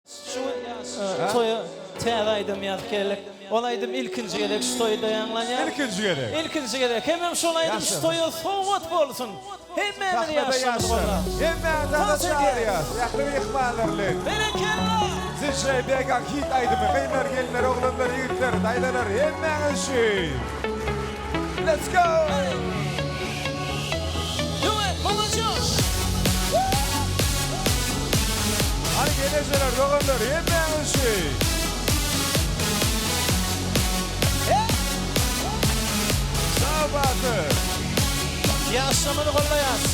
Şu gün toýa täze aýdym ýazyp geldik. Ol aýdym ilkinji gezek şu toýda ýaňlanýar. Ilkinji gezek. Ilkinji gezek. Hemem şol aýdym şu toýa sowgat bolsun. Hemmämizi Sahnada ýaşlarymyzy ýaşlar. goldap. Hemmäňizi Tans sahnada edýäris. çagyrýas. Ähli myhmanlar bilen. Berekella! DJ Begaň hit aýdymy. Gyzlar, gelinler, oglanlar, ýigitler, daýzalar hemmäňiz üçin. Let's go! Duet, molodež! Hany gelnejeler, doganlar hemmäňiz üçin. Sag batyr. Ýaşlarymyzy gollaýas.